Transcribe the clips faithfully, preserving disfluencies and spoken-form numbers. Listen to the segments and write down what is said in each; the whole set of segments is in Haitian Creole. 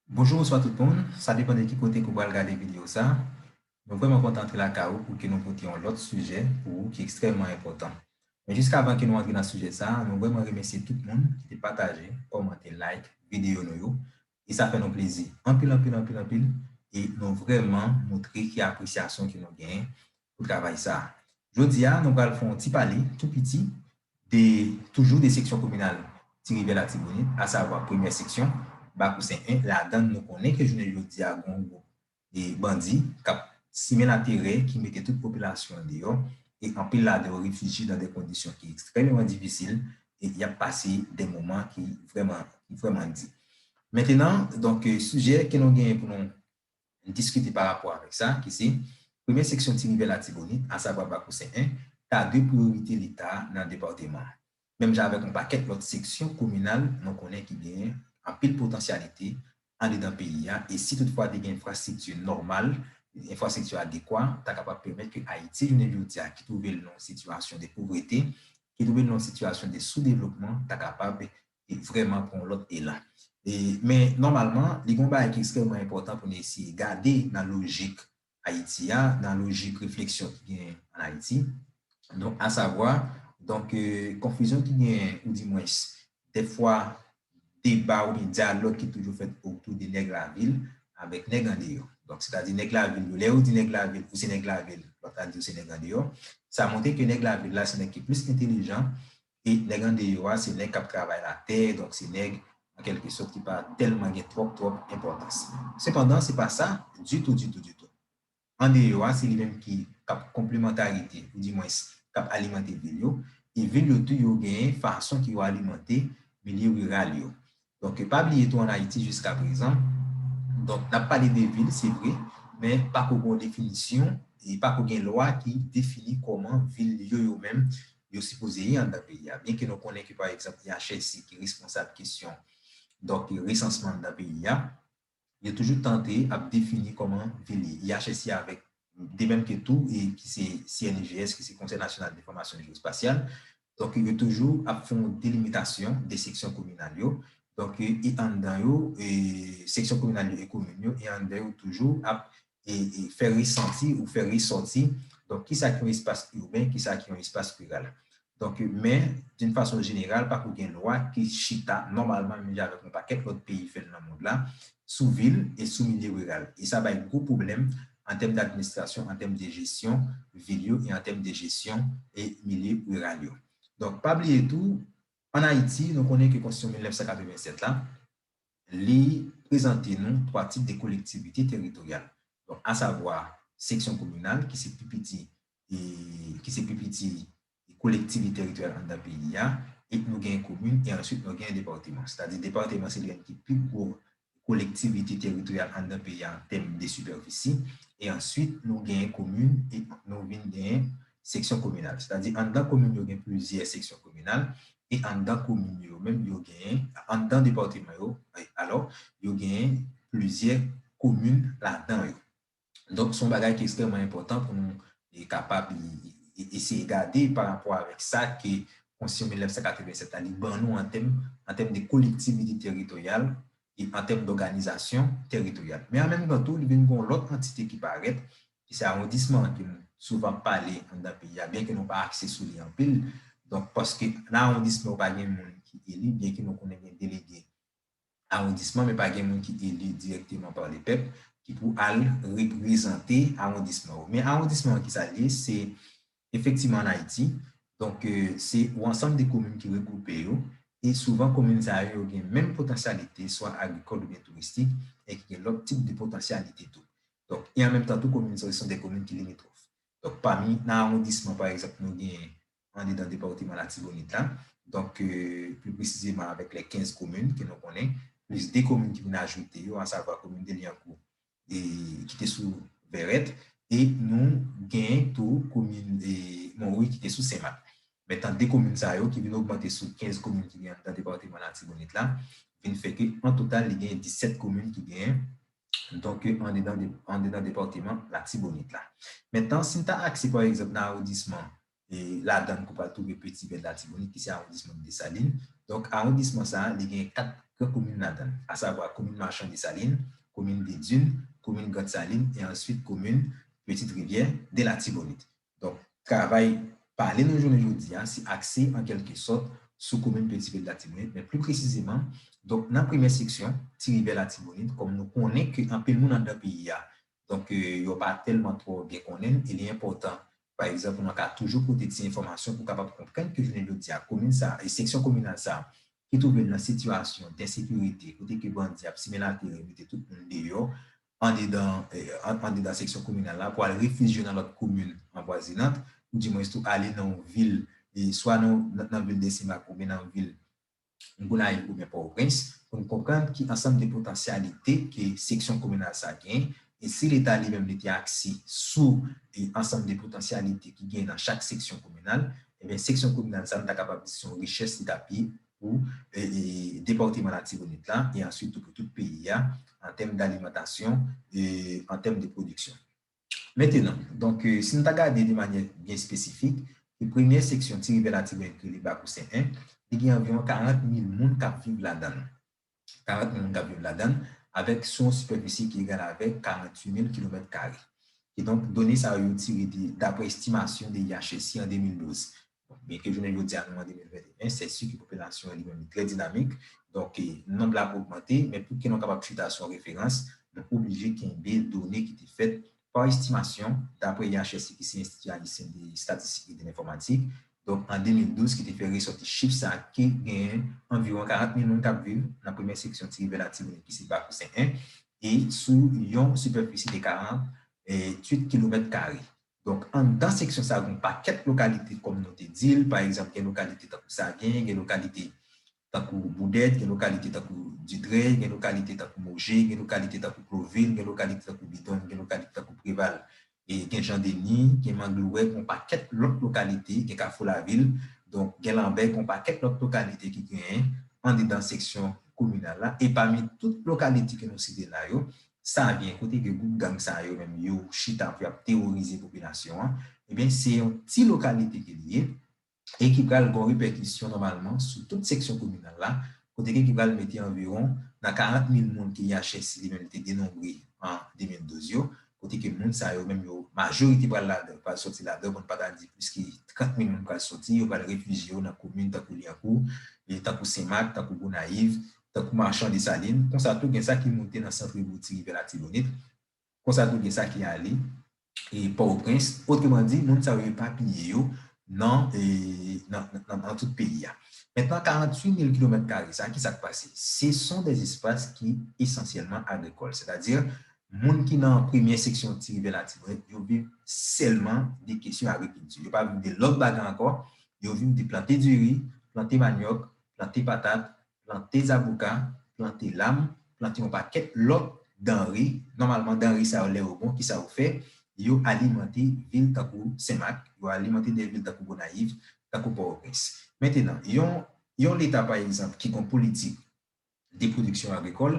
Bonjou, bonswa tout moun. Sa depann de ki kote ke w pral gade videyo sa. Nou vrèman kontan antre lakay ou pou ke nou pote yon lòt sijè pou ou ki ekstrèmman enpòtan. Men jiskavan ke nou antre nan sijè sa, nou vrèman remèsye tout moun ki te pataje, kòmante, like videyo nou yo. E sa fè nou plezi anpil, anpil, anpil, anpil. E nou vrèman montre ki apresyasyon ke nou genyen pou travay sa. Jodi a, nou pral fè yon ti pale tou piti de, toujou de seksyon kominal Ti Rivyè Latibonit, asavwa premyè seksyon, Bakousen en. Ladan l, nou konnen ke jounen jodi a, gen yon gwoup e bandi k ap simen laterè, ki mete tout popilasyon an deyò, e anpil ladan yo refijye nan de kondisyon ki ekstrèmeman difisil, e y ap pase de moman ki vrèman, ki vrèman di. Mentenan, donk, sijè ke nou genyen pou nou diskite pa rapò avèk sa, ki se premyè seksyon Ti Rivyè Latibonit, asavwa Bakousen en, ta de priyorite Leta nan depatman an. Menm jan avèk yon pakèt lòt seksyon kominal, nou konnen ki genyen anpil potansyalite andedan peyi a, e si toutfwa te gen enfrastrikti nòmal, enfrastrikti adekwa, ta kapab pèmèt ke Ayiti, jounen jodi a, ki twouve l nan yon sitiyasyon de povrete, ki twouve l nan yon sitiyasyon de soudevlopman, ta kapab e vrèman pran yon lòt elan. E, men, nòmalman, li gen yon bagay ki ekstrèmman enpòtan pou nou eseye gade nan lojik Ayiti a, nan lojik refleksyon ki gen ann Ayiti. Donk, asavwa, donk, e, konfizyon ki gen, ou dimwens, dèfwa, deba oubyen dyalòg ki toujou fèt otou de nèg lavil avèk nèg andeyò. Donk, sètadi nèg lavil yo, lè yo di nèg lavil, ou se nèg lavil, lòt la di ou se nèg andeyò, sa montre ke nèg lavil la, se nèg ki plis entèlijan, e nèg andeyò a, se nèg k ap travay latè, donk se nèg, an kèlke sòt, ki pa tèlman gen twòp, twòp enpòtans. Sepandan, se pa sa ditou, ditou, ditou. Andeyò a, se li menm ki k ap konplemantarite, ou dimwens, k ap alimante vil yo, e vil yo tou, yo genyen fason ke yo alimante milye riral yo. Donk, pa bliye tou, ann Ayiti, jiskaprezan, donk, n ap pale de vil, se vre, men pako gen yon definisyon, e pako gen lwa ki defini kòman vil yo, yo menm, yo sipoze ye anndan peyi a. Byenke nou konnen ke, pa egzanp, I H S I ki responsab kesyon, donk, resansman anndan peyi a, yo toujou tante ap defini kòman vil ye. I H S I avèk, de menm ke tou, e ki se C N E G S, ki se Konsèy Nasyonal de Enfòmasyon Jewespasyal. Donk, yo toujou ap fè yon delimitasyon de seksyon kominal yo. Donk, e anndan yo, e seksyon kominal yo e komin yo, e anndan yo toujou ap e, e fè resanti ou fè resòti, donk, kisa ki yon espas iben, kisa ki yon espas riral. Donk, men, d'une façon générale, pako gen lwa ki chita nòmalman, menm jan avèk yon pakèt lòt peyi fè l nan mond la, sou vil e sou milye riral. E sa bay gwo pwoblèm an tèm d'administrasyon, an tèm de jesyon vil yo e an tèm de jesyon e milye riral yo. Donk, pa bliye tou, ann Ayiti, nou konnen ke Konstitisyon mil nèf san katrevennsèt la, li prezante nou twa tip de kolektivite teritoryal. Donk, asavwa, seksyon kominal, ki se pi piti, e, ki se pi piti kolektivite teritoryal anndan peyi a, e nou gen komin, e answit nou gen depatman. Sètadi, depatman, se li menm ki pi gwo kolektivite teritoryal anndan peyi a an tèm de sipèfisi, e answit, nou gen komin, e nou vin gen seksyon kominal. Sètadi, anndan komin yo gen plizyè seksyon kominal, e anndan komin yo menm, yo gen, anndan depatman yo, e, alò, yo gen plizyè komin ladan yo. Donk, se yon bagay ki ekstrèmman enpòtan pou nou, e, kapab, e, e, eseye gade pa rapò avèk sa ke Konstitisyon mil nèf san katrevennsèt la, li ban nou an tèm, an tèm de kolektivite teritoryal e an tèm dòganizasyon teritoryal. Men an menm tan tou, li vin gen yon lòt antite ki parèt, ki se awondisman an, ke nou souvan pale anndan peyi a, byenke nou pa akse sou li anpil. Donk, paske nan awondisman, ou pa gen moun ki eli, byenke nou konnen gen delege awondisman, men pa gen moun ki eli dirèkteman pa le pèp, ki pou al reprezante awondisman yo. Men awondisman an, kisa l ye? Se efektivman ann Ayiti. Donk, e, se yon ansanm de komin ki regwoupe yo, e souvan komin sa yo, yo gen menm potansyalite, swa agrikòl oubyen touristik, e ki gen lòt tip de potansyalite tou. Donk, e an menm tan tou, komin sa yo, se de komin ki limitwòf. Donk, pami, nan awondisman, pa egzanp, nou gen andedan depatman Latibonit la. Donk, e, pli presizeman avèk lè kenz komin ke nou konnen, plis de komin ki vin ajoute yo, asavwa komin de Lyankou, e, ki te sou Vèrèt, e nou gen tou komin, e, Monwi ki te sou Senmak. Mentan de komin sa yo ki vin ogmante sou kenz komin ki gen anndan depatman Latibonit la, vin fè ke, an total, li gen disèt komin ki gen, donk, andedan de, andedan depatman Latibonit la. Mentan, si n ta akse, pa egzanp, nan awondisman, e ladan n ke w pral twouve Petit Vert Latibonit, ki se awondisman Desalin. Donk, awondisman sa a, li gen kat gran komin ladan l, asavwa komin Machan Desalin, komin Dedin, komin Grand Salin e answit komin Petite Rivière de Latibonit. Donk, travay pale nou jounen jodi a, se akse an kèlke sòt sou komin Petite Rivière de Latibonit, men pli presizeman, donk, nan premyè seksyon, Ti Rivyè Latibonit, kòm nou konnen ke anpil moun anndan peyi a, donk, yo pa tèlman twò byen konnen l, e li enpòtan, pa egzanp, nou ka toujou pote ti enfòmasyon pou kapab konprann ke jounen jodi a, komin sa, e seksyon kominal sa, ki twouve l nan sitiyasyon densekirite, kote ke bandi ap simen laterè, mete tout moun deyò, andedan, eh, an- andedan seksyon kominal la, pou al refijye yo nan lòt komin anvwazinant, oudimwens tou ale nan yon vil, e swa nan, nan, nan vil de Senmak oubyen nan vil Gonayiv oubyen Pòtoprens, pou n konprann ki ansanm de potansyalite ke seksyon kominal sa genyen, e si Leta li menm li te akse sou, e ansanm de potansyalite ki genyen nan chak seksyon kominal, ebyen, seksyon kominal sa, nou ta kapab di se yon richès li t ap ye pou, e, e, depatman Latibonit la, e answit tou pou tout peyi a, an tèm dalimantasyon, e an tèm de pwodiksyon. Mentenan, donk, e, si nou ta gade de manyè byen espesifik, e premyè seksyon Ti Rivyè Latibonit ki rele Bakou Sen en, li gen anviwon karant mil moun k ap viv ladan l. Karant mil moun k ap viv ladan l, avèk sou yon sipèfisi ki egal avèk karant uit mil kilomèt kare. Kidonk, done sa yo, yo tire de, daprè estimasyon de I H S I an de mil douz. Bon, byenke jounen jodi a nou an de mil venteyen, se si ke popilasyon an li menm li trè dinamik. Donk, e, nonb la ap ogmante, men pou ke nou kapab chita sou yon referans, nou oblije kenbe done ki te fèt pa estimasyon, daprè I H S I ki se Enstiti Ayisyen de Estatistik e de Lenfòmatik, donk, an de mil douz, ki te fè resòti chif sa a ke genyen anviwon karant mil moun k ap viv nan premyè seksyon Ti Rivyè Latibonit ki se Bakou Sen en, e sou yon sipèfisi de karant uit kilomèt kare. Donk, anndan seksyon sa a, gen yon pakèt lokalite, kòm nou te di l, pa egzanp, gen lokalite tankou Sagen, gen lokalite tankou Boudèt, gen lokalite tankou Didrèy, gen lokalite tankou Moje, gen lokalite tankou Klovil, gen lokalite tankou Bidon, gen lokalite tankou Preval, e gen Jan Deni, gen Manglouwè, gen yon pakèt lòt lokalite, gen Kafou Lavil, donk, gen Lanbè, gen yon pakèt lòt lokalite ki genyen andedan seksyon kominal la. E pami tout lokalite ke nou site la yo, Savyen, kote ke gwoup gang sa yo menm yo chita pou y ap teworize popilasyon an, ebyen, se yon ti lokalite ke li ye, e ki pral gen yon repèkisyon nòmalman sou tout seksyon kominal la, kote ke ki pral mete anviwon nan karant mil moun ke I H S I li menm li te denonbre an de mil douz yo, kote ke moun sa yo menm yo, majorite pral ladan, pral soti ladan, pou n pa ta di plis ke trant mil moun pral soti, yo pral refijye yo nan komin tankou Lyankou, e tankou Senmak, tankou Gonayiv, tankou Machan Desalin. Konsa tou, gen sa ki moute nan sant Ribo Ti Rivyè Latibonit. Konsa tou, gen sa ki ale, e, Pòtoprens. Otreman di, moun sa yo epapiye yo nan, e, nan, nan, nan, nan tout peyi a. Mentnan, karant uit mil kilomèt kare sa, ki sa k pase? Ce sont des espaces qui essentiellement agricoles, sètadi, moun ki nan premyè seksyon Ti Rivyè Latibonit, yo viv sèlman de kesyon agrikilti. Yo pa viv de lòt bagay ankò. Yo viv de plante diri, plante manyòk, plante patat, plante zaboka, plante lam, plante yon pakèt lòt danre. Nòmalman, danre sa yo, lè yo bon, kisa yo fè? Yo alimante vil tankou Senmak, yo alimante de vil tankou Gonayiv, tankou Pòtoprens. Mentnan, yon, yon Leta, pa egzanp, ki gen yon politik de pwodiksyon agrikòl,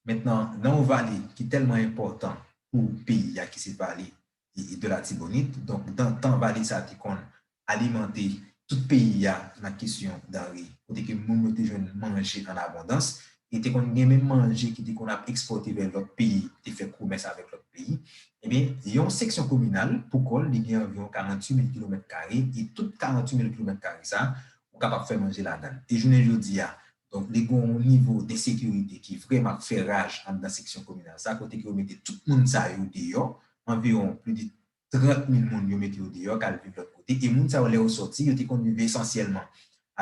mentnan, nan yon vale ki tèlman enpòtan pou peyi a, ki se vale e, e de Latibonit. Donk, dan tan vale sa te konn alimante tout peyi a nan kesyon danre, kote ke moun yo te jwenn manje an abondans, e te konn gen menm manje ki te konn ap ekspòte vè lòt peyi, te fè komès avèk lòt peyi. Ebyen, yon seksyon kominal, pou kò l, li gen anviwon karant uit mil kilomèt kare, e tout karant uit mil kilomèt kare sa, ou kapab fè manje ladan l. E jounen jodi a, donk, li gen yon nivo densekirite ki vrèman ap fè raj anndan seksyon kominal sa, kote ke yo mete tout moun sa yo deyò, anviwon plis de trant mil moun yo mete yo deyò, k al viv lòt kote. E moun sa yo, lè yo sòti, yo te konn viv esansyèlman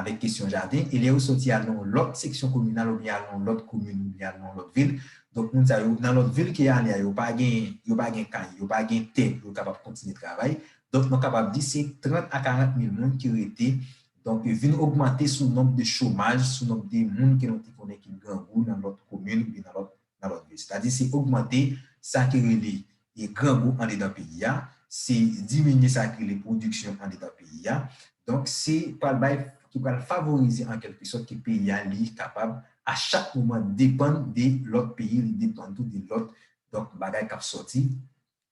avèk kesyon jaden. E lè yo sòti al nan yon lòt seksyon kominal oubyen al nan yon lòt komin oubyen al nan yon lòt vil, donk, moun sa yo, nan lòt vil ke y ale a, yo pa gen, yo pa gen kay, yo pa gen tè pou yo kapab kontinye travay. Donk, nou kapab di se trant a karant mil moun ki rete. Donk, vin ogmante sou nonb de chomaj, sou nonb de moun ke nou te konnen ki grangou nan lòt komin oubyen nan lòt, nan lòt vil. Sètadi, se ogmante sa ki rele e grangou andedan peyi a, se diminye sa ki rele pwodiksyon andedan peyi a. Donk, se pral bay, ki pral favorize an kèlke sòt ke peyi a, li kapab a chak moman depann de lòt peyi, li depann tou de lòt, donk, bagay k ap sòti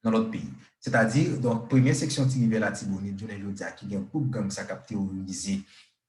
nan lòt peyi. Sètadi, donk, premyè seksyon Ti Rivyè Latibonit, jounen jodi a, ki gen gwoup gang sa k ap teworize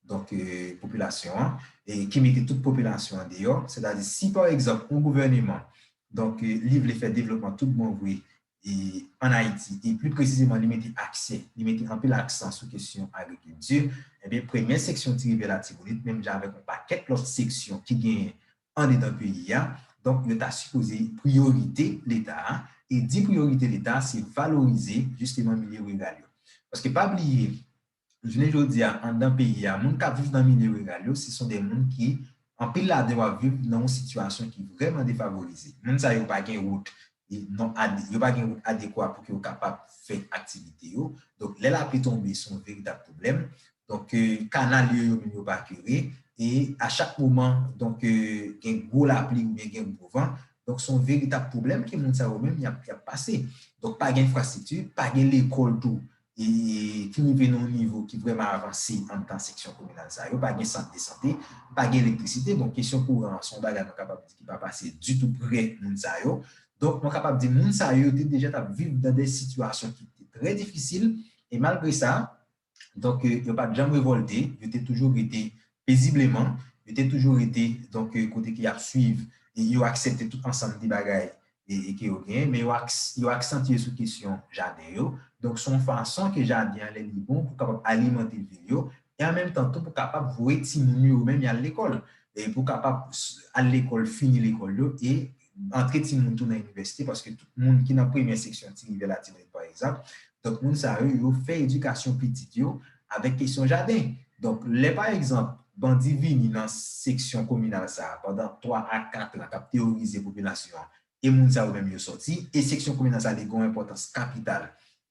donk, e, popilasyon an, e ki mete tout popilasyon an deyò. Sètadi, si pa egzanp, yon gouvèneman, donk, e, li vle fè devlopman tout bon vre, e, ann Ayiti, e pli presizeman, li mete aksè, li mete anpil aksan sou kesyon agrikilti, ebyen, premyè seksyon Ti Rivyè Latibonit, menm jan avèk yon pakèt lòt seksyon ki genyen andedan peyi a, donk, yo ta sipoze priyorite Leta a, e di priyorite Leta a, se valorize, jisteman, milye riral yo. Paske pa bliye, jounen jodi a, anndan peyi a, moun k ap viv nan milye riral yo, se son de moun ki, anpil ladan yo ap viv nan yon sitiyasyon ki vrèman defavorize. Moun sa yo pa gen wout, e non ade-, yo pa gen wout adekwa pou ke yo kapab fè aktivite yo. Donk, lè lapli tonbe, se yon veritab pwoblèm. Donk, e, kanal yo, yo menm, yo pa kire. E a chak moman, donk, e, gen gwo lapli oubyen gen gwo van. Donk, se yon veritab pwoblèm ke moun sa yo menm, y ap, y ap pase. Donk, pa gen enfrastrikti, pa gen lekòl tou, e, ki rive nan yon nivo ki vrèman avanse anndan seksyon kominal sa yo, pa gen sant de sante, pa gen elektrisite. Donk, kesyon kouran an, se yon bagay mwen kapab di ki pa pase ditou pre moun sa yo. Donk, mwen kapab di moun sa yo, yo te deja t ap viv nan de sitiyasyon ki te trè difisil, e malgre sa, donk, e, yo pa t janm revòlte, yo te toujou rete pezibleman, yo te toujou rete, donk, e, kote ke y ap swiv, e yo aksepte tout ansanm de bagay, e, e ke yo genyen, men yo aks-, yo aksantye sou kesyon jaden yo. Donk, se yon fason ke jaden an, lè li bon, pou kapab alimante vil yo, e an menm tan tou pou kapab voye timoun yo menm y al lekòl, e pou kapab s-, al lekòl, fini lekòl yo, e antre timoun tou nan inivèsite, paske tout moun ki nan premyè seksyon Ti Rivyè Latibonit, pa egzanp, donk, moun sa yo, yo fè edikasyon pitit yo avèk kesyon jaden. Donk, lè, pa egzanp, bandi vini nan seksyon kominal sa a pandan twa a kat an, k ap teworize popilasyon an, e moun sa yo menm yo sòti, e seksyon kominal sa a, li gen yon enpòtans kapital,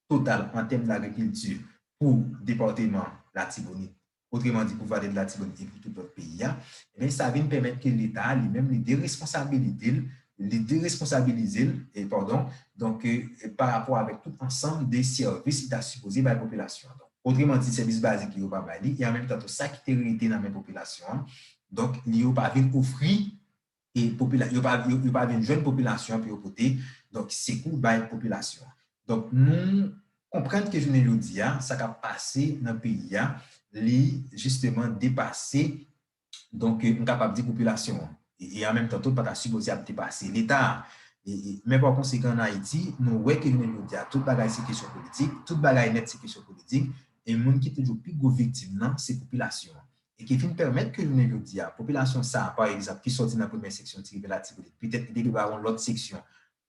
total, an tèm dagrikilti pou depatman Latibonit, otreman di, pou vale de Latibonit e pou tout lòt peyi a, ebyen, sa vin pèmèt ke Leta a, li menm, li deresponsabilite l, li deresponsabilize l, e, padon, donk, e, pa rapò avèk tout ansanm de sèvis li ta sipoze bay popilasyon an. Donk, otreman di, sèvis bazik yo pa bay li, e an menm tan tou, sa ki te rete nan men popilasyon an, donk, li yo pa vin ofri, e popila-, yo pa, yo, yo pa vin jwenn popilasyon an pou yo pote, donk, sekou bay popilasyon an. Donk, nou konprann ke jounen jodi a, sa k ap pase nan peyi a, li jisteman depase, donk, m kapab di popilasyon an. E, e an menm tan tou, pa ta sipoze ap depase Leta a. E, e, men pa konsekan, ann Ayiti, nou wè ke jounen jodi a, tout bagay se kesyon politik, tout bagay nèt se kesyon politik, e moun ki toujou pi gwo viktim nan, se popilasyon an. E ki vin pèmèt ke jounen jodi a, popilasyon sa a, pa egzanp, ki sòti nan premyè seksyon Ti Rivyè Latibonit, petèt li te dwe ba yon lòt seksyon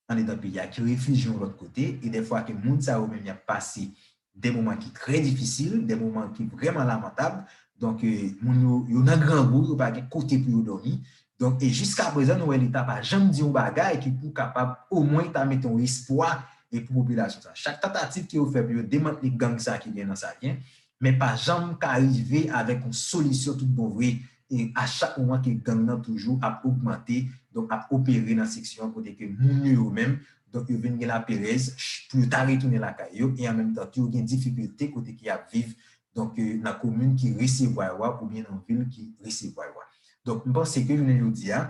andedan peyi a, ki refijye yon lòt kote, e dèfwa ke moun sa yo menm y ap pase de moman ki trè difisil, de moman ki vrèman lamantab. Donk, e, moun yo, yo nan grangou, yo pa gen kote pou yo dòmi. Donk, e jiskaprezan, nou wè Leta pa janm di yon bagay ki pou kapab omwen ta mete yon espwa, e, pou popilasyon sa. Chak tantativ ke yo fè pou yo demantle gang sa ki gen nan Savyen, men pa janm ka rive avèk yon solisyon tout bon vre. E a chak moman ke gang nan toujou ap ogmante, donk ap opere nan seksyon an kote ke moun yo, yo menm, donk yo vin gen laperèz ch-, pou yo ta retounen lakay yo, e an menm tan tou yo gen difikilte kote ke y ap viv, donk, e, nan komin ki resevwa yo a oubyen nan vil ki resevwa yo a. Donk, m panse ke jounen jodi a,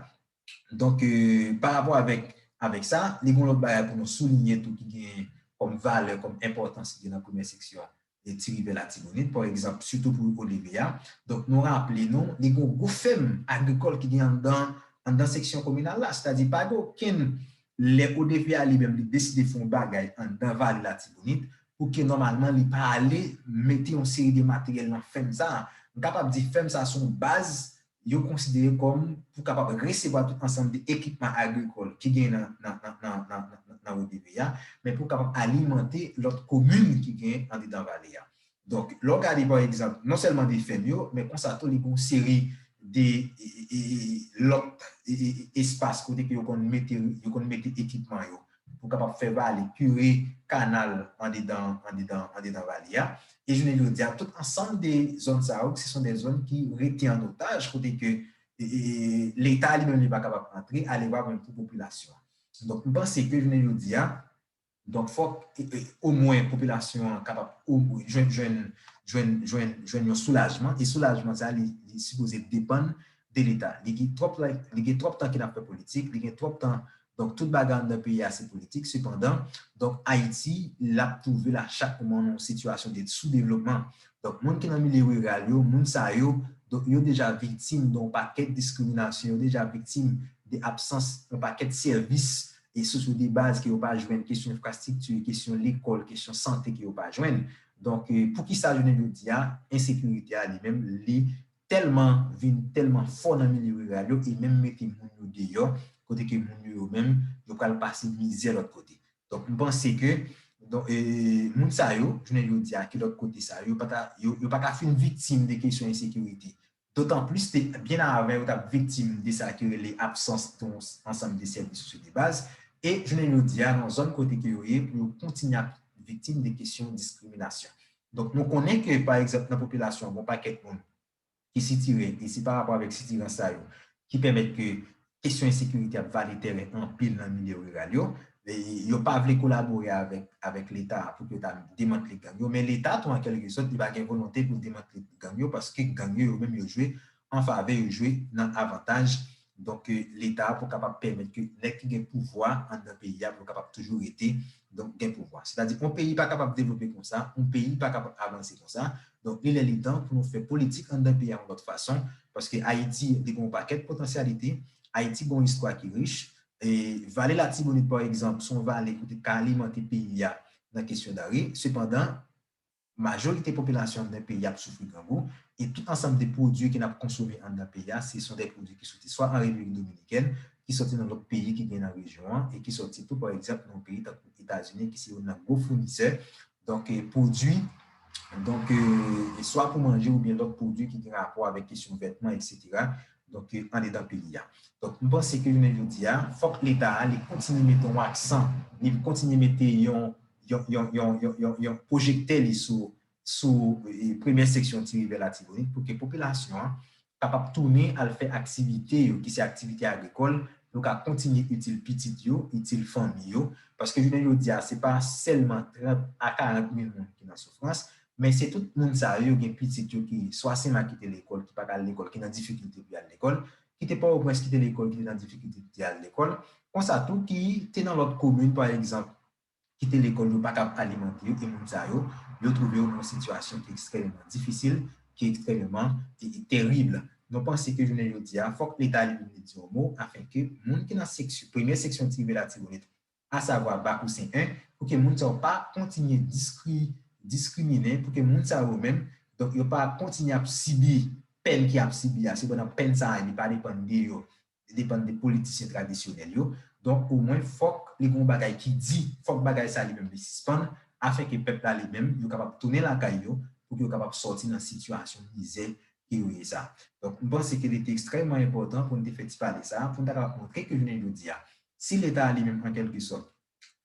donk, e, pa rapò avèk, avèk sa, li gen yon lòt bagay pou nou souliye tou ki gen kòm valè, kòm enpòtans ki gen nan premyè seksyon e Ti Rivyè Latibonit, pa egzanp, sitou pou O D V A. Donk, nou raple nou, li gen yon gwo fèm agrikòl ki gen anndan, anndan seksyon kominal la. Sètadi, pa gen okenn lè O D V A li menm li deside fè yon bagay anndan vale Latibonit, pou ke nòmalman li pa ale mete yon seri de materyèl nan fèm sa a. M kapab di fèm sa a se yon baz yo konsidere kòm pou kapab resevwa tout ansanm de ekipman agrikòl ki gen nan, nan, nan O D V A, men pou kapab alimante lòt komin ki gen andedan vale a. Donk, lè w gade, pa egzanp, non sèlman de fèm yo, men konsa tou, li gen yon seri de, e, e, e, lòt, e, e, e, espas kote ke yo konn mete, yo konn mete ekipman yo pou kapab fè vale, kire kanal andedan, andedan, andedan vale a. E jounen jodi a, tout ansanm de zòn sa yo, se son de zòn ki rete an otaj, kote ke, e, e, e, Leta li menm li pa kapab antre, ale pa menm pou popilasyon an. Donk, m panse ke jounen jodi a, donk, fòk, e, e, omwen popilasyon an kapab o-, jwenn, jwenn, jwenn, jwenn, jwenn yon soulajman, e soulajman sa, li, li sipoze depann de Leta. Li gen twòp, li gen twòp tan ke n ap fè politik, li gen twòp tan, donk, tout bagay anndan peyi a se politik. Sepandan, donk, Ayiti, l ap twouve l a chak moman nan yon sitiyasyon de soudevlopman. Donk, moun ki nan milye riral yo, moun sa yo, donk, yo deja viktim de yon pakèt diskriminasyon, yo deja viktim de absans yon pakèt sèvis e sosyo de baz ke yo pa jwenn, kesyon enfrastrikti, kesyon lekòl, kesyon sante ke yo pa jwenn. Donk, eh, poukisa jounen jodi a, ensekirite a li menm, li tèlman vin tèlman fò nan milye riral yo e menm mete moun yo deyò, kote ke moun yo, yo menm, yo pral pase mizè lòt kote. Donk, m panse ke donk, eh, moun sa yo, jounen jodi a, ki lòt kote sa yo, yo pa ta, yo, yo pa ka fin viktim de kesyon ensekirite. Dotan plis, te, byen avan, yo t ap viktim de sa ki rele absans de yon ansanm de sèvis sosyo de baz. E jounen jodi a, nan zòn kote ke yo ye, pou yo kontinye ap viktim de kesyon diskriminasyon. Donk, nou konnen ke, pa egzanp, nan popilasyon an, gen yon pakèt moun ki sitire, e se pa rapò avèk sitirans sa yo, ki pèmèt ke kesyon ensekirite ap vale tèren anpil nan milye riral yo. E yo pa vle kolabore avèk, avèk Leta pou ke yo ta demantle gang yo, men Leta tou, an kèlke sòt, li pa gen volonte pou l demantle gang yo, paske gang yo, yo menm, yo jwe an favè, yo jwe nan avantaj, donk, eh, Leta a pou kapab pèmèt ke nèg ki gen pouvwa anndan peyi a pou yo kapab toujou rete, donk, gen pouvwa. Sètadi, yon peyi pa kapab devlope konsa, yon peyi pa kapab avanse konsa. Donk, li lè li tan pou nou fè politik anndan peyi a yon lòt fason, paske Ayiti, li gen yon pakèt potansyalite, Ayiti gen yon istwa ki rich, e vale Latibonit, pa egzanp, se yon vale kote k ka alimante peyi a nan kesyon danre. Sepandan, majorite popilasyon anndan peyi ap soufri grangou, e tout ansanm de pwodui ke n ap konsome anndan peyi a, se son de pwodui ki soti swa an Repiblik Dominikèn, ki soti nan lòt peyi ki gen nan rejyon an, e ki soti tou, pa egzanp, nan yon peyi tankou Etazini, ki se youn nan gwo founisè, donk, eh, pwodui, donk, eh, swa pou manje oubyen lòt pwodui ki gen rapò avèk kesyon vètman, etsetera. Donk, eh, andedan peyi a. Donk, m panse ke jounen jodi a, fòk Leta a, li kontinye mete yon aksan, li kontinye mete yon, yon, yon, yon, yon, yon, yon pwojektè li sou, sou, eh, premyè seksyon Ti Rivye Latibonit pou ke popilasyon an kapab tounen al fè aktivite yo, ki se aktivite agrikòl, yo ka kontinye itil pitit yo, itil fanmi yo, paske jounen jodi a, se pa sèlman trant a karant mil moun ki nan soufrans, men se tout moun sa yo, gen pitit yo ki swa Senmak ki te lekòl, ki pa ka al lekòl, ki nan difikilte pou y al lekòl, ki te Pòtoprens, ki te lekòl, ki te nan difikilte pou te al lekòl, konsa tou ki te nan lòt komin, pa egzanp, ki te lekòl yo pa kab alimante yo, e moun sa yo, yo twouve yo nan yon sitiyasyon ki ekstrèmeman difisil, ki ekstrèmeman, e, e, terib. Nou panse ke jounen jodi a, fòk Leta li vin di yon mo, afenke moun ki nan seksyon, premyè seksyon Ti Rivye Latibonit, asavwa Bakou Sen En, pou ke moun sa yo pa kontinye diskri-, diskriminen, pou ke moun sa yo menm, donk, yo pa kontinye ap sibi pèn ki ap sibi a, sepandan pèn sa a, li pa depann de yo, li depann de politisyen tradisyonèl yo. Donk, omwen, fòk li gen yon bagay ki di, fòk bagay sa a li menm li sispann, afenke pèp la li menm, yo kapab tounen lakay yo, pou ke yo kapab sòti nan sitiyasyon mizè ke yo ye sa. Donk, m panse ke li te ekstrèmman enpòtan pou n te fè ti pale sa a, pou n ta kapab montre ke jounen jodi a, si Leta a li menm, an kèlke sòt,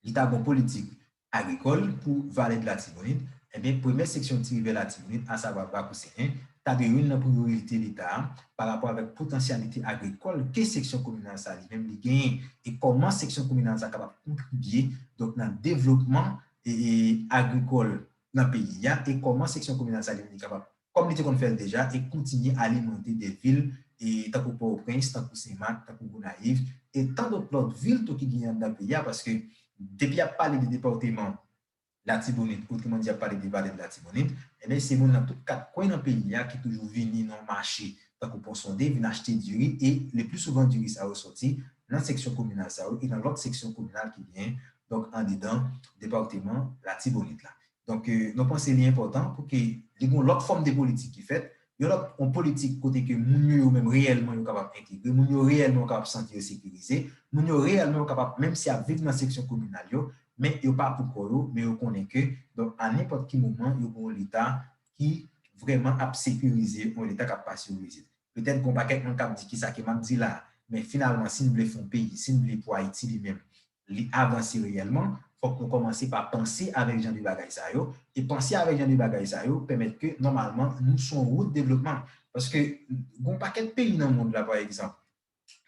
li ta gen yon politik agrikòl pou Vale de Latibonit, ebyen, premyè seksyon Ti Rivye Latibonit, asavwa Bakou Sen En, ta dwe youn nan priyorite Leta a pa rapò avèk potansyalite agrikòl ke seksyon kominal sa li menm li genyen, e kòman seksyon kominal sa kapab kontribye, donk, nan devlopman, e, e, agrikòl nan peyi a, e kòman seksyon kominal sa li menm li kapab, kòm li te konn fè l deja, e kontinye alimante de vil, e tankou Pòtoprens, tankou Senmak, tankou Gonayiv, e tan dòt lòt vil tou ki genyen anndan peyi a, paske depi y ap pale de depatman Latibonit, otreman di, y ap pale de Vale de Latibonit, ebyen, se moun nan tout kat kwen nan peyi a ki toujou vini nan yon mache, tankou Pon Sonde, vin achte diri, e le pli souvan diri sa yo sòti nan seksyon kominal sa yo, e nan lòt seksyon kominal ki genyen, donk, andedan depatman Latibonit la. Donk, eh, nou panse li enpòtan pou ke li gen yon lòt fòm de politik ki fèt, yon lòt, yon politik kote ke moun yo, yo menm reyèlman yo kapab entegre, moun yo reyèlman yo kapab santi yo sekirize, moun yo reyèlman yo kapab, menm si y ap viv nan seksyon kominal yo, men yo pa pou kò yo, men yo konnen ke, donk, a nenpòt ki moman, yo gen yon Leta ki vrèman ap sekirize yo, yon Leta k ap pase yo vizit. Petèt gen yon pakèt moun k ap di, "Kisa ke m ap di la?" Men finalman, si n vle fè yon peyi, si n vle pou Ayiti li menm, li avanse reyèlman, fòk nou kòmanse pa panse avèk jan de bagay sa yo. E panse avèk jan de bagay sa yo pèmèt ke, nòmalman, nou sou yon wout devlopman. Paske, gen yon pakèt peyi nan mond la, pa egzanp,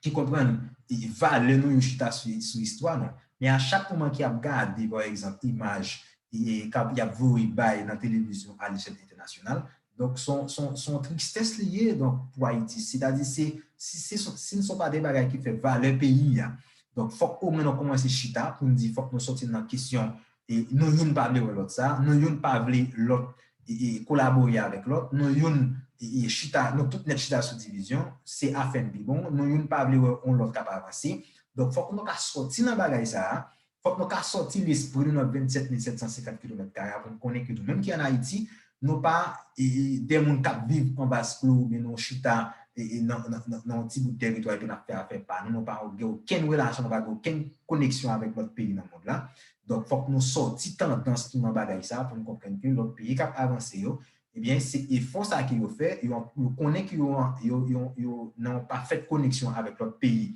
ki konprann, e, valè nou yo chita sou, sou istwa nou. Men a chak moman ki ap gade, pa egzanp, imaj, e, k ap, y ap voye bay nan televizyon alechèl entènasyonal, donk, se yon, se yon, se yon tristès li ye, donk, pou Ayiti. Sètadi, se, si, se, si n se pa de bagay ki fè valè peyi a, donk, fòk omwen nou kòmanse chita pou n di fòk nou sòti nan kesyon, e, nou youn pa vle wè lòt sa, nou youn pa vle lòt e, e, kolabore avèk lòt, nou youn e, e, chita, nou tout nèt chita sou divizyon, se afè n pi bon, nou youn pa vle wè yon lòt k ap avanse. Donk, fòk nou ka sòti nan bagay sa a, fòk nou ka sòti lespri nou nan vennsèt mil sèt san senkant kilomèt kare a pou n konnen ke nou menm ki ann Ayiti, nou pa e, e, de moun k ap viv anba siklo oubyen nou chita e, e, nan, nan, nan, nan yon ti bout tèritwa epi n ap fè afè pa nou, nou pa gen okenn relasyon, nou pa gen okenn koneksyon avèk lòt peyi nan mond la. Donk, fòk nou sòti tandans nou nan bagay sa a pou n konprann ke lòt peyi k ap avanse yo, ebyen, se efò sa ke yo fè, yo, yo konnen ke yo, yo, yo, yo nan yon pafèt koneksyon avèk lòt peyi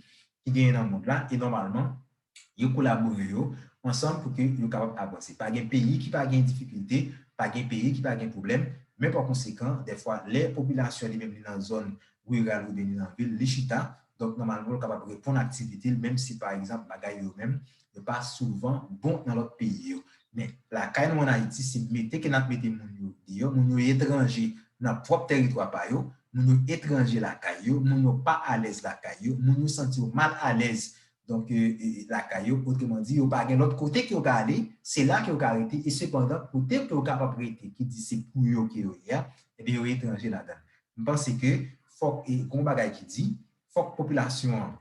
ki genyen nan mond la, e nòmalman, yo kolabore yo ansanm pou ke yo kapab avanse. Pa gen peyi ki pa gen difikilte, pa gen peyi ki pa gen pwoblèm, men pa konsekan, dèfwa, lè popilasyon li menm li nan zòn riral oubyen li nan vil, li chita, donk, nòmalman, l kapab reponn aktivite l, menm si, pa egzanp, bagay yo menm, yo pa souvan bon nan lòt peyi yo. Men, lakay nou ann Ayiti, se mete ke n ap mete moun yo deyò, moun yo etranje nan pwòp tèritwa pa yo, moun yo etranje lakay yo, moun yo pa alèz lakay yo, moun yo santi yo mal alèz, donk, e, e, lakay yo, otreman di, yo pa gen lòt kote ke yo ka ale, se la ke yo ka rete, e sepandan, kote ke yo kapab rete, ki di se pou yo ke yo ye a, ebyen, yo etranje ladan l. M panse ke fòk, e, gen yon bagay ki di, fòk popilasyon an,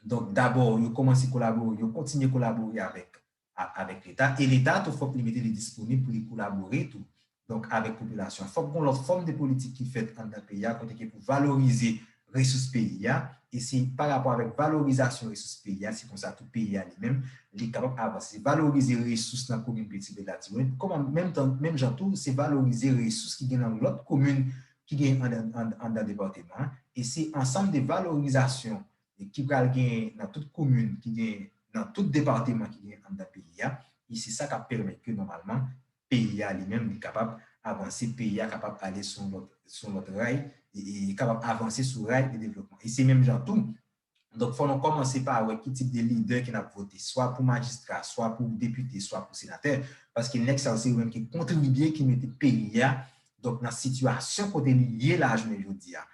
donk, dabò, yo kòmanse kolabore, yo kontinye kolabore avèk, a, avèk Leta, e Leta tou fòk li mete li disponib pou li kolabore tou. Donk, avèk popilasyon. Fòk gen lòt fòm de politik ki fèt anndan peyi a, kote ke pou valorize resous peyi a, e se pa rapò avèk valorizasyon resous peyi a, se konsa tou peyi a li menm, li kapab avanse. Valorize resous nan komin Petyonvil Latibonit, kòman menm tan, menm jan tou, se valorize resous ki gen nan lòt komin ki gen anndan, anndan, anndan depatman an, e se ansanm de valorizasyon e ki pral gen nan tout komin ki gen nan tout depatman ki gen anndan peyi a, e se sa k ap pèmèt ke nòmalman peyi a li menm li kapab avanse, peyi a kapab ale sou yon lòt, sou yon lòt ray, e, e kapab avanse sou ray de devlopman. E se menm jan tou, donk, fò nou kòmanse pa wè ki tip de lidè ke n ap vote, swa pou majistra, swa pou depite, swa pou senatè, paske nèg sa yo se yo menm ki kontribye, ki mete peyi a, donk, nan sitiyasyon kote li ye la jounen jodi a,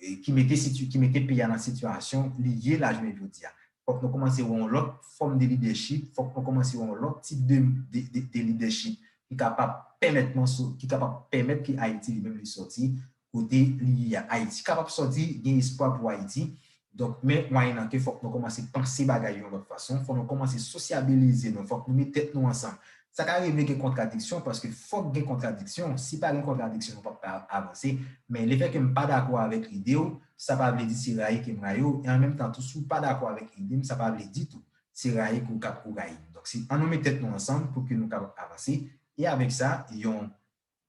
e ki mete siti-, ki mete peyi a nan sitiyasyon li ye la jounen jodi a. Fòk nou kòmanse wè yon lòt fòm de lidèchip, fòk nou kòmanse wè yon lòt tip de, de, de, de lidèchip ki kapab pèmèt nou so-, ki kapab pèmèt ke Ayiti li menm li sòti kote li ye a. Ayiti kapab sòti, gen espwa pou Ayiti. Donk, men mwayennan ke fòk nou kòmanse panse bagay yo yon lòt fason, fòk nou kòmanse sosyabilize nou, fòk nou met tèt nou ansanm. Sa ka rive gen kontradiksyon, paske fòk gen kontradiksyon. Si pa gen kontradiksyon, nou p ap ka avanse. Men lefètke m pa dakò avèk ide w, sa pa vle di se rayi ke m rayi w. E an menm tan tou, si w pa dakò avèk ide m, sa pa vle di tou se rayi ke w k ap, ou rayi m. Donk, se ann nou met tèt nou ansanm pou ke nou kapab avanse. E avèk sa, yon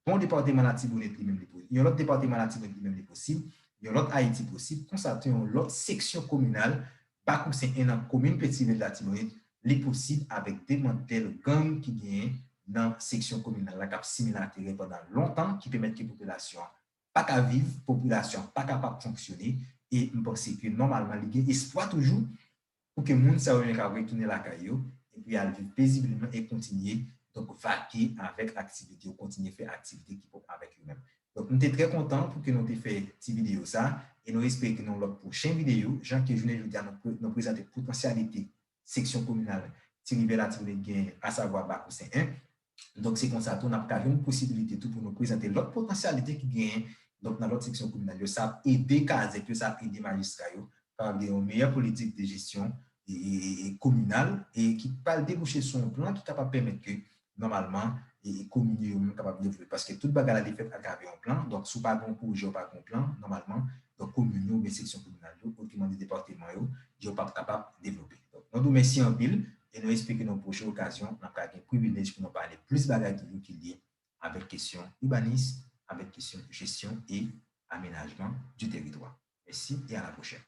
bon depatman Latibonit li menm li posib. Yon lòt depatman Latibonit li menm li posib. Yon lòt Ayiti posib. Konsa tou, yon lòt seksyon kominal, Bakousen en nan komin Petyonvil Latibonit, li posib avèk demantèl gang ki genyen nan seksyon kominal la k ap simen laterè pandan lontan, ki pèmèt ke popilasyon an pa ka viv, popilasyon an pa kapab fonksyone, e m panse ke nòmalman li gen espwa toujou pou ke moun sa yo menm ka retounen lakay yo, epi al viv pezibleman e kontinye, donk, vake avèk aktivite yo, kontinye fè aktivite ki pwòp avèk yo menm. Donk, nou te trè kontan pou ke nou te fè ti videyo sa, e nou espere ke nan lòt pwochen videyo, jan ke jounen jodi a nou pre-, nou prezante potansyalite seksyon kominal Ti Rivyè Latibonit genyen, asavwa Bakousen en. Donk, se konsa tou, n ap ka jwenn posibilite tou pou nou prezante lòt potansyalite ki genyen, donk, nan lòt seksyon kominal yo. Sa ap ede kazèk yo, sa ap ede majistra yo, kapab gen yon meyè politik de jesyon e, e, e, e kominal, e ki pral debouche sou yon plan ki kapab pèmèt ke, nòmalman, e, e komin yo yo menm kapab devlope. Paske tout bagay la, li fèt atravè yon plan. Donk, si w pa gen yon pwojè, w pa gen yon plan, nòmalman, donk, komin yo, oubyen seksyon kominal yo, otreman di depatman yo, yo p ap kapab devlope. Donk, nou di w mèsi anpil, e nou espere ke nan pwochen okazyon, n ap ka gen privilèj pou nou pale plis bagay toujou ki lye avèk kesyon ibanis, avèk kesyon jesyon e amenajman di tèritwa. Mèsi e a la pwochèn.